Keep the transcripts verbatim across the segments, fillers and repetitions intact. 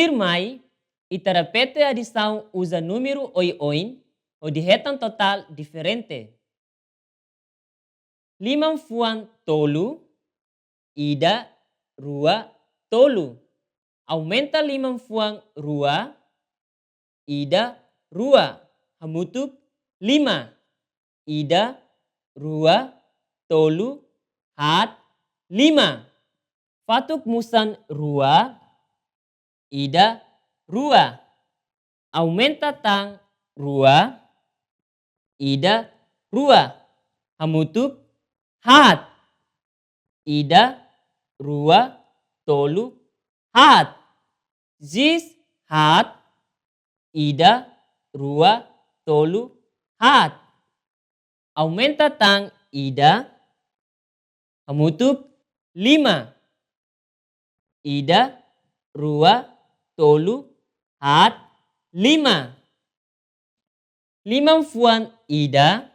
Tuirmai, ita repete adisaun uza númeru oioin hodi hetan totál diferente. Liman-fuan tolu, ida, rua, tolu. Aumenta liman-fuan rua, ida, rua, hamutuk lima. Ida, rua, tolu, haat, lima. Fatuk musan rua, ida, rua. Aumenta tan rua, ida, rua, hamutuk haat. Ida, rua, tolu, haat. Jis haat, ida, rua, tolu, haat. Aumenta tan ida, hamutuk lima. Ida, rua, tolu, haat, lima. Liman-fuan ida,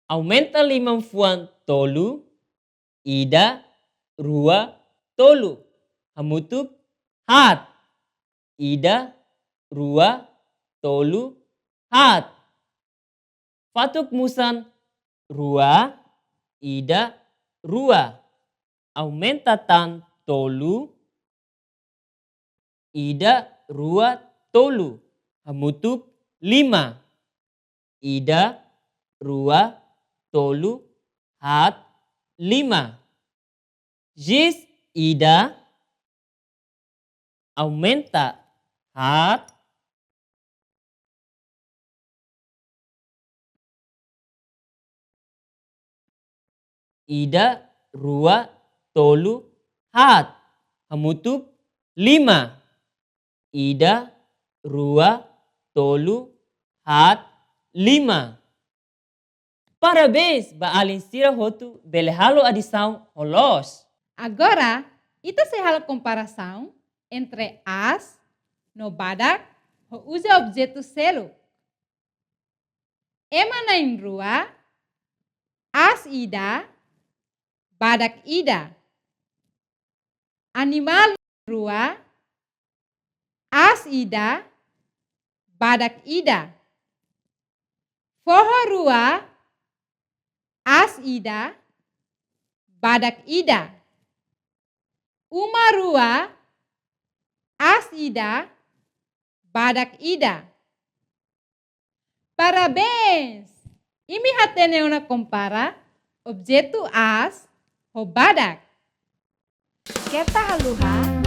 aumenta liman-fuan tolu, ida, rua, tolu, hamutuk haat. Ida, rua, tolu, haat. Fatuk musan rua, ida, rua. Aumenta tan tolu, ida, rua, tolu, hamutuk lima. Ida, rua, tolu, haat, lima. Jis ida, aumenta haat. Ida, rua, tolu, haat, hamutuk lima. Ida, rua, tolu, haat, lima. Parabéns ba alin sira hotu bele halo adisaun ho loos. Agora, ita sei halo komparasaun entre aas no badak ho uza objetu seluk. Ema na'in-rua, aas ida, badak ida. Animál rua, aas ida, badak ida. Foho rua, aas ida, badak ida. Uma rua, aas ida, badak ida. Parabéns! Imi hatene ona kompara objetu aas ho badak. Keta haluha